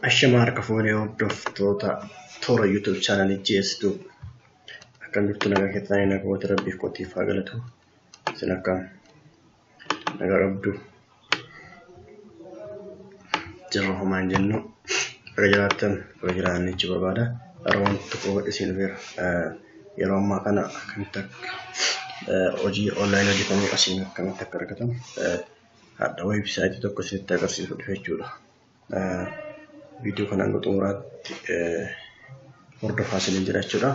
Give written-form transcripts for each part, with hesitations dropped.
Ashamaa harka fuunee hordoftoota toora YouTube chaanalii GS2 akkam jirtu nagaa keessanii nagoota rabbiif qotiif haa galatu. Isin akkam nagaa qabdu jirra homaa hin jennu baga jiraattan baga jiraanne jechuu barbaada. Har'a wanti tokko isin dhufeera. Yeroo ammaa kana akkamitti akka hojii onlaayinii hojjetamuu asiin akkamitti akka argatan hadha weebsaayitii tokko isinitti agarsiisu dhufe jechuudha. Viidiyoo kana hanga xumuraatti hordofaa isiniin jedha jechuudha.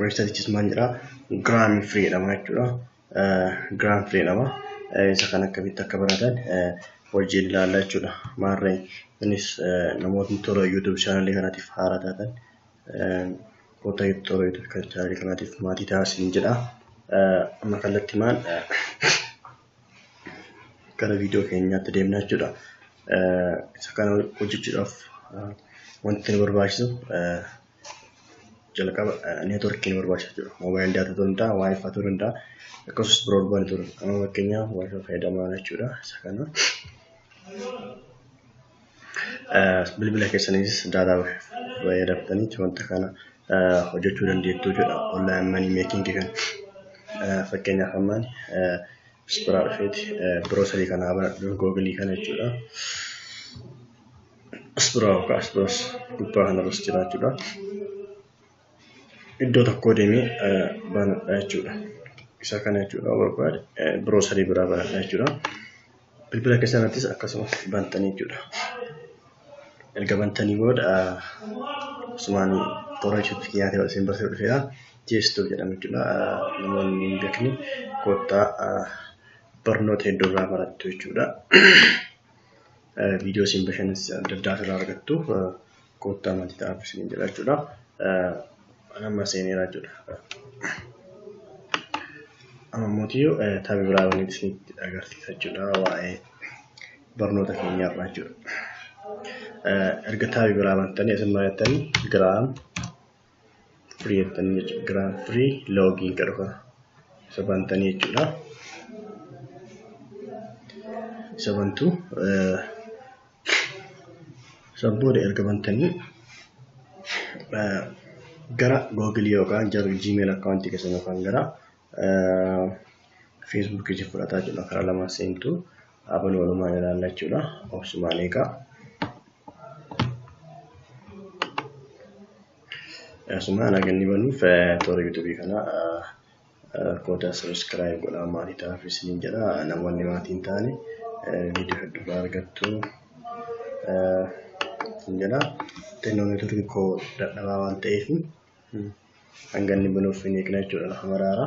Weebsaayitichis maal jedhaa? Giraam Firii jedhama jechuudha. Giraam Firii jedhama. Isa kana akkamitti akka baratan wajjin ilaalla jechuudha. Maarree innis namootni toora YouTube chaanalii kanaatiif haaraa taatan kottaa toora YouTube chaanalii kanaatiif maatii ta'aa isiniin jedha. Amma kallattimaan gara viidiyoo keenyaatti deemna jechuudha. Isa kana hojjechuudhaaf wanti nu barbaachisu jalqaba neetworkii nu barbaachisa jechuudha. Moobaayil daataa ta'uu danda'a, waayifaa ta'uu danda'a, akkasumas biroodbaandii ta'uu danda'a. Amma fakkeenyaaf waayifaa fayyadamaa jechuudha. Isa kana bilbila keessanis daataa fayyadamtanii wanta kana hojjechuu dandeettu jechuudha. Online money making kan fakkeenyaaf ammaan biraa dhufeeti biroosarii kana banadhu googilii kana jechuudha. As biraa yookaan as biraas gubbaa kanarras jira jechuudha. Iddoo tokkoo deemee banadha jechuudha. Isa kana jechuudha barbaade biroosarii biraa banadha jechuudha. Bilbila keessanattis akkasumas bantanii jechuudha. Erga bantanii booda asumaan toora YouTube kiyyaatee isin barsiisuu dhufeera. GS2 jedhama jechuudha. Namoonni hin beekne kottaa barnoota hedduu irraa barattu jechuudha. Viidiyoo isin bashannansiisan adda addaa asirraa argattu kottaa maatii ta'aaf isiniin jedha jechuudha. Amma seeneera jechuudha. Amma mootiyyuu tapha biraa waliin isinitti agarsiisa jechuudha waa'ee barnoota keenyaarraa jechuudha. Erga tapha biraa bantanii isin maal jettanii Giraam Firii jettanii jechuudha. Giraam Firii loogiin jedhu kana isa bantanii jechuudha. Isa bantu isa booda erga bantanii gara Google yookaan gara Gmail akkaawuntii keessan yookaan gara Facebook isin fudhataa jechuudha. Karaa lamaan seentu abaluu walumaan ilaalla jechuudha. Obsumaan eegaa. Asumaan haga inni banuuf toora YouTube kana koodaa subscribe godhaa maatii ta'aaf isiniin jedha. Namoonni maatii hin taane viidiyoo hedduu irraa argattu isin jedha. Xinnoo neetworkii koo dadhabaa waan ta'eef hanga inni banuuf hin eegna jechuudha lafa maraara.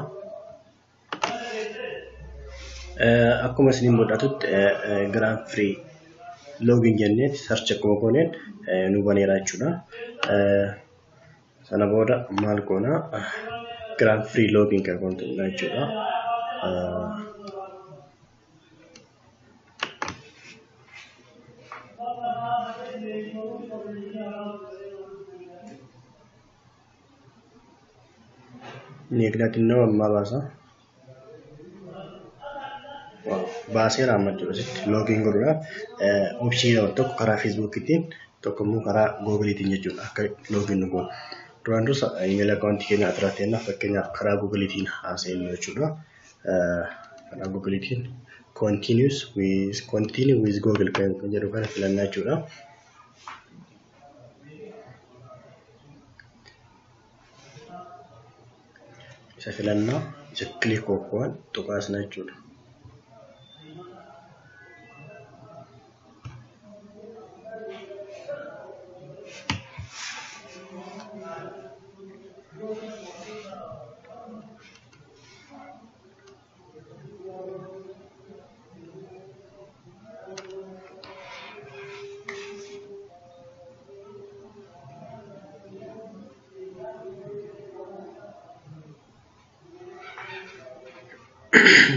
Akkuma isiniin mul'atutti Giraam Firii login jennee search akkuma gooneen nu baneera jechuudha. Sana booda maal goona Giraam Firii login kan goonudha jechuudha. Inni eegnaa xinnoo ammaa baasa. Baaseera amma jechuudha asitti login godhuudhaaf opshinii lama tokko karaa Feesbuukiitiin tokko immoo karaa Googiliitiin jechuudha akka login nu goonu. Duraan dursa imeelii akkaawuntii keenya asirratti jenna fakkeenyaaf karaa Googiliitiin haa seennu jechuudha. Karaa Googiliitiin continue with Google kan jedhu kana filannaa jechuudha. Isa filannaa isa click gochuun tuqaasna jechuudha.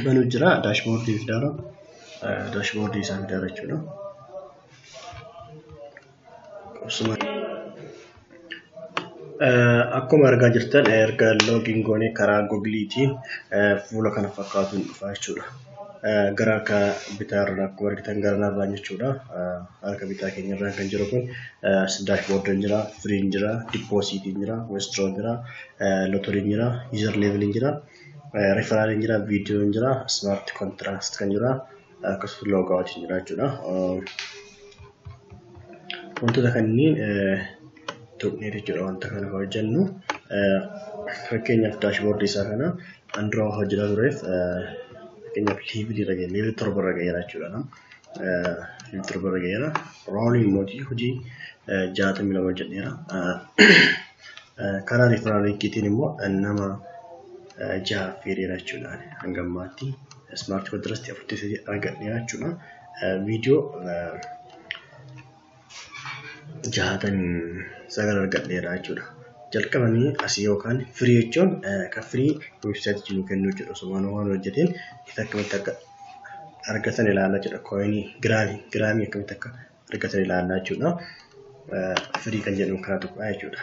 Banuu jira daashboordii fidaara daashboordii isaa fidaara jechuudha. Akkuma argaa jirtan erga loogiin goonee karaa Googiliitiin fuula kana fakkaatuun dhufa jechuudha. Gara harka bitaarra akkuma argitan gara narraan jechuudha. Harka bitaa keenyarraan kan jiru kun dashboardiin jira, freeiin jira, depositiin jira, withdrawn jira, lotoryiin jira, user leveliin jira, referraliin jira, videoon jira, smart contract kan jira, akkasumas logoutiin jira jechuudha. Wantoota kanneen tuqnee jechuudha wanta kana hojjennu. Fakkeenyaaf dashboardii isaa kana an dura hojjetaa tureef fakkeenyaaf levelii irra ga'e, levelii 7 irra ga'eera jechuudha. Levelii 7 irra ga'eera. Roolii immoo hojii 62 hojjedheera. Karaa referral linkiitiin immoo nama 6 affeereera jechuudha. Hanga ammaatti smart contract 43 argadheera jechuudha. Viidiyoo 69 argadheera jechuudha. Jalqabanii asii yookaan free jechuun kan free websiteii nu kennu jechuudha. Osoo waan hojjeteen isa akkamitti akka argatan ilaallaa jechuudha. Coinii giraamii akkamitti akka argatan ilaallaa jechuudha. Free kan jedhamu kana tuqaa jechuudha.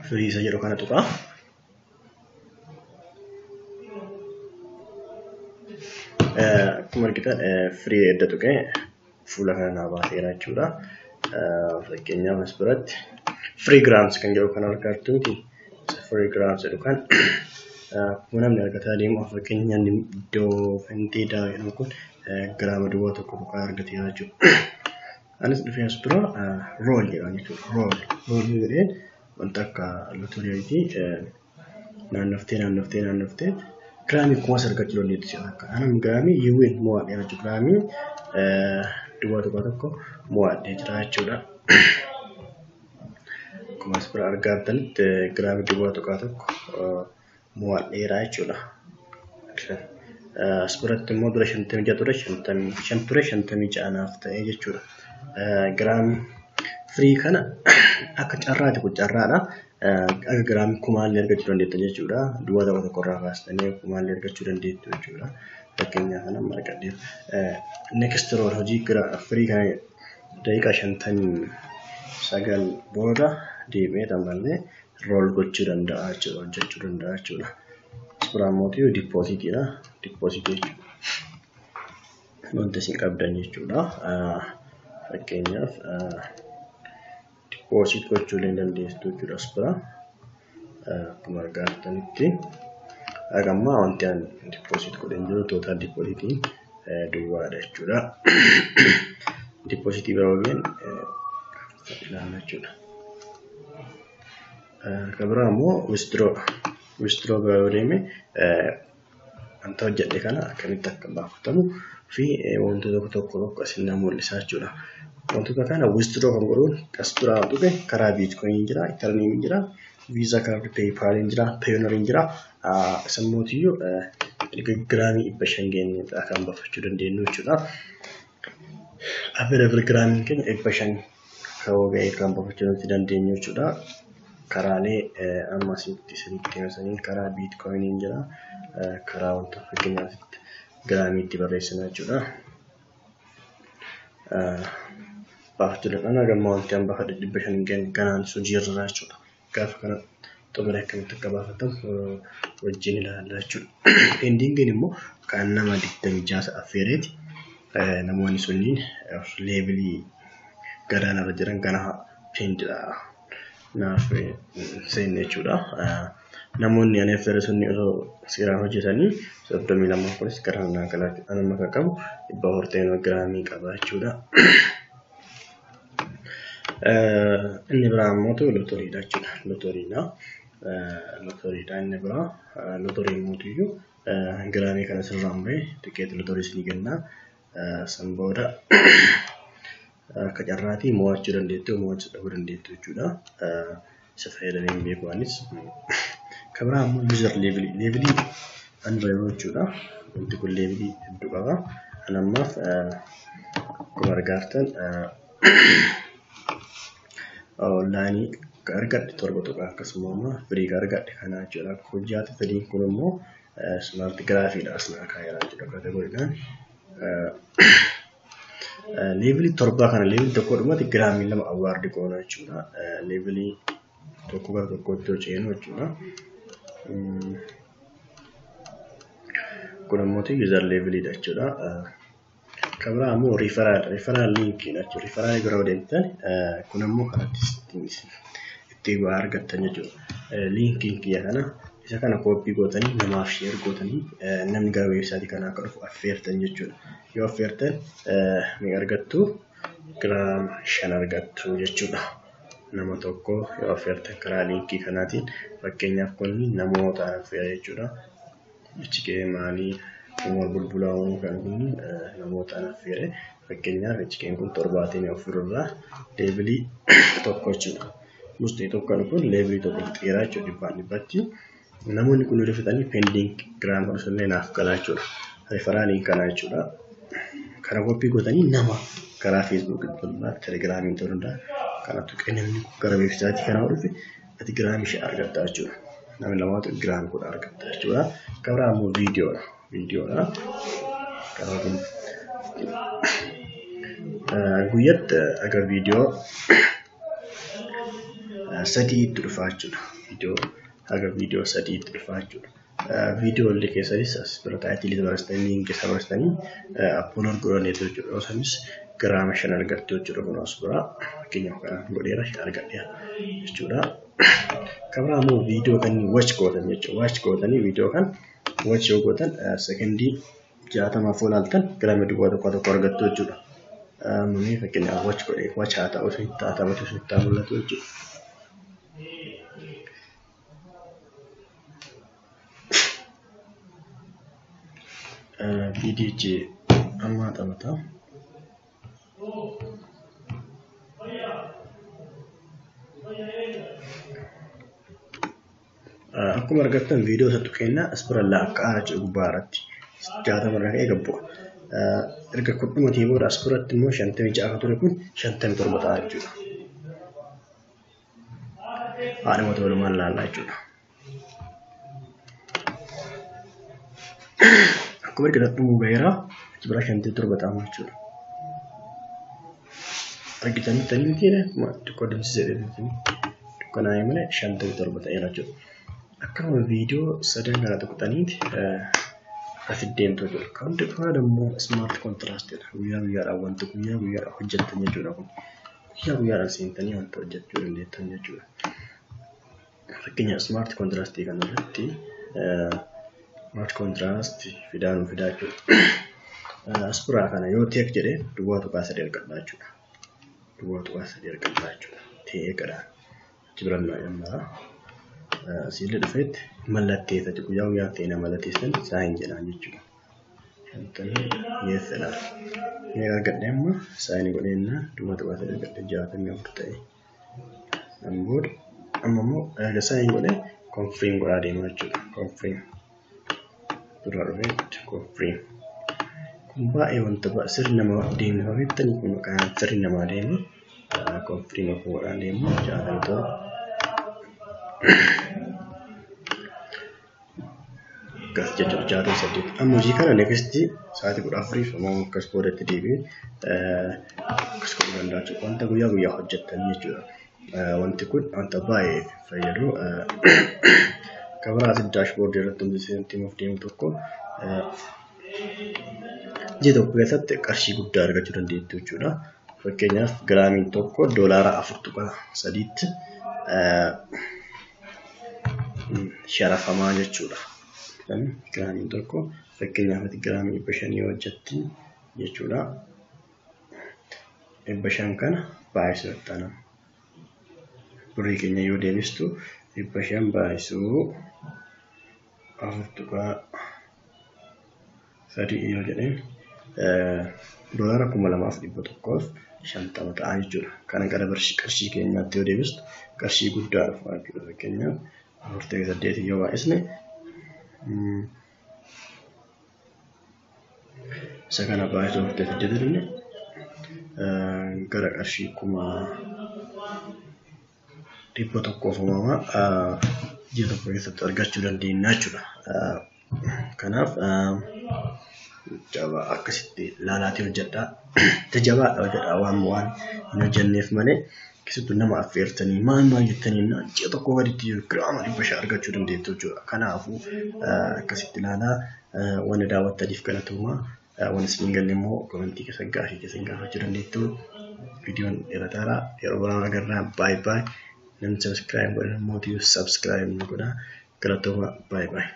Free isa jedhu kana tuqaa. Akkuma argitan free edda tuqee fuula kana naa baaseera jechuudha. Fakkeenyaaf as biratti free grams kan jedhu kan argaa jirtu miti. Free grams jedhu kan akkuma namni argataa deemu fakkeenyaaf iddoo fenteedaa jedhamu kun giraama duwwaa tokko tuqaa argateera jechuudha. Anis dhufee as bira roll jedhama jechuudha. Roll jedhee wanta akka lotoryiiti naannoftee naannoftee naannoftee giraamii kumas argachuu dandeettu akka. Anam giraamii yiwween mo'adheera jechuudha. Giraamii 0.1 mo'adhee jira jechuudha. Akkuma as bira argaa jirtanitti giraamii 0.1 mo'adheera jechuudha. As biratti immoo dura 56 ture 55 ture 56 naaf ta'e jechuudha. Giraamii free kana akka carraati kun carraadha. Akka giraamii kumaallee argachuu dandeettan jechuudha. 0.1 irraa kaastanii kumaallee argachuu dandeettu jechuudha. Fakkeenyaaf kana amma argadheera. Next roll hojii free kana daqiiqaa 59 booda deemee tammallee roll gochuu danda'a jechuudha. Hojjechuu danda'a jechuudha. As biraa immoo depositiidha. Depositii jechuudha. Wanta isin qabdan jechuudha. Fakkeenyaaf deposit gochuu illee dandeessu jechuudha as bira. Akkuma argaa jirtanitti. Haga ammaa wanti ani deposit godheen jiru total depositiin duwwaadha jechuudha. Depositii bira waliin ilaalla jechuudha. Kan biraa immoo withdraw. Withdraw bira yoo deeme wanta hojjedhe kana akkamitti akka baafatamu fi wantoota tokko tokko asin na mul'isa jechuudha. Wantoota kana withdraw kan godhuun as biraa dhufe karaa bitcoin jira, Ethereum jira, Visa card, PayPal jira, Payoneer jira. Isa mootiyyuu giraamii 500 geenye kan baafachuu dandeenyu jechuudha. Available giraamiin keenya 500 kan ga'e kan baafachuu nuti dandeenyu jechuudha. Karaalee amma asitti isinitti himsaniin karaa bitcoiniin jira. Karaa wanta fakkeenyaaf giraamii itti barreessina jechuudha. Baafachuu danda'an haga wanti an baafadhe 500 geenye kanaan hojiirra jechuudha. Gaafa kana xumuree akkamitti akka baafatamu wajjin ilaalla jechuudha. Pendingiin immoo kan nama 26 affeereeti. Namoonni sunniin levelii gadaanarra jiran kana pendidha naaf seenne jechuudha. Namoonni ani affeere sunni osoo seeraan hojjetanii 32 kunis gara naa galaatti anuma kan qabu 400 giraamii qaba jechuudha. Inni biraa immoo lotoryiidha jechuudha. Lotoryiidha. Lotoryiidha inni biraa. Lotoryii immoo giraamii kana sirraan bahee tikeetii lotoryii isinii kenna. San booda akka carraatii mo'achuu dandeettu mo'achuu dhabuu dandeettu jechuudha. Isa fayyadamee hin beeku anis. Kan biraa immoo user levelii. Levelii an irra jiru jechuudha. Wanti kun levelii hedduu qaba. Kan ammaaf akkuma argaa jirtan onlineii argadhe 7 tuqaa akkasuma immoo free argadhe kana jechuudha. Hojjaatu fedhiin kun immoo smart graphiidha as naa kaa'eera jechuudha categoryiidhaan. Levelii 7 kana levelii tokko dhumatti giraamii 2 award goona jechuudha. Levelii Tokko gara tokkootti yoo ceenu jechuudha. Kun ammoo user levelidha jechuudha. Kan biraa ammoo referral linkiidha jechuudha. Referral gara deemtan kun ammoo karatti ittiin waa argattan jechuudha. Linkiin kiyya kana isa kana kooppii gootanii namaaf share gootanii namni gara weebsaayitii kanaa akka dhufu affeertan jechuudha. Yoo affeertan meeqa argattu? Giraam 5 argattu jechuudha. Nama tokko yoo affeertan karaa liinkii kanaatiin fakkeenyaaf kun namoota affeera jechuudha. HK maalii Umar Bulbulaa kan kun namoota affeere fakkeenyaaf HK'n kun 74 irraa leevilii 1 jechuudha. Musxii tokko kun leevilii 1 fixeera jechuudha 100%. Namoonni kun yoo fixanii pending giraam kudha naaf galaa jechuudha. Referaaliin kanaa jechuudha. Kana koppii gootanii nama karaa feesbuukii ta'uu danda'a, telegiraamii ta'uu danda'a. Kana tuqee namni gara weebsaayitii kanaa dhufe ati giraamii 5 argatta jechuudha. Namni lamaatu giraamii 10 argatta jechuudha. Kan biraa immoo viidiyoodha. Viidiyoodha. Karaa kun guyyaatti aga viidiyoo 3tti dhufa jechuudha. Viidiyoo haga viidiyoo 3tti dhufa jechuudha. Viidiyoo illee keessanis as bira taayitilii barreessitanii liinkii isaa barreessitanii upload godhaniitu jechuudha. Sanis giraama 5 argattu jechuudha. Kun as bira fakkeenyaaf kanaan godheera 5 argadheera jechuudha. Kan biraa immoo viidiyoo kan watch gootan jechuudha. Watch gootanii viidiyoo kan watch yoo gootan sekondii 60 ilaaltan giraama 0.1 argattu jechuudha. Mee fakkeenyaaf watch godhee watch haa ta'u isinitti haa taphatu isinitti haa mul'atu jechuudha. Viidiyichi amma taphata. Akkuma argattan viidiyoo isa tuqeennaa as bira laakka'aa jechuudha gubbaa irratti. 60 irraa ka'ee gad bu'a. Erga kudhumatii booda as biratti immoo 56 ture kun 57 ta'a jechuudha. Haadhuma walumaan ilaallaa jechuudha. Akkuma argitan dhumuu gaheera achi biraa 57 ta'a jechuudha. Argitanii tanii mitiidha xiqqoo dimsisee dukkanaa'ee malee 57 ta'eera jechuudha. Akkuma viidiyoo sadan kana tuqxaniiti asi deemtu jechuudha. Kan biraa immoo smart contrastidha. Guyyaa guyyaadhaan wanta guyyaa guyyaadhaan hojjettan jechuudha kun. Guyyaa guyyaadhaan seentanii wanta hojjechuu dandeettan jechuudha. Fakkeenyaaf smart contrastii kana irratti smart contrast fidaa nu fidaa jechuudha. As biraa kana yoo teek jedhee 0.3 argadha jechuudha. 0.3 argadha jechuudha. Teekadha. Achi biraan naa jammaraa. Asiillee dhufeetti mallatteessa guyyaa guyyaan seenaa mallatteessan saayin jedhaan jechuudha. Shantamii yeessadhaan. Mee argadhe amma saayinii godheennaa 0.3 argadhe 64 ta'e. Kan booda amma immoo erga saayin godhee konfiriim godhaa deema jechuudha. Konfiriim. Dura dhufeetti konfiriim. Kun baay'ee wanta sirri nama deemu beektanii kun kanaan sirri namaa deemu konfiriim akkuma godhaa deemu 67. Akkas jechuudha 68. Amma hojii kana next sa'aatii 14 ammoo akkas boodatti deebi'ee akkas godhuu danda'a jechuudha. Wanta guyyaa guyyaa hojjettan jechuudha. Wanti kun wanta baay'ee fayyadu. Kan biraas daashboordii irratti wanti isin himuuf deemu tokko ji'a tokko keessatti qarshii guddaa argachuu dandeettu jechuudha. Fakkeenyaaf giraamiin tokko $4.3tti sharafamaa jechuudha. Giraamiin tokko fakkeenyaaf giraamii 500 hojjetti jechuudha. 500 kana baay'isuu itti Birrii keenya yoo deebistu 500 baay'isuu 4.3 yoo jedheen $2,150 ta'a jechuudha. Kana gara qarshii keenyaatti yoo deebistu qarshii guddaa dhufa jechuudha. Fakkeenyaaf 48 yoo baay'isne isa kana baay'isuu 48 jenne gara qarshii 100,000 ji'a tokko keessatti argachuu dandeenya jechuudha. Kanaaf jabaa akkasitti ilaalaatii hojjedhaa. Jabaadha hojjedhaa waan hin hojjenneef malee Keessattuu nama affeertanii maal maal jettanii ji'a tokko gaditti giraama 500 argachuu dandeettu jechuudha. Kanaafuu akkasitti ilaalaa wanna daawwattaniif galatoomaa. Waan isin hin galle immoo komentii keessan gaafii keessan gaafachuu dandeettu. Viidiyoon dheerataara yeroo biraa agarraa baay'ee baay'ee. Namni subscribe godhan immoo subscribe godhaa. Galatooma baay'ee baay'ee.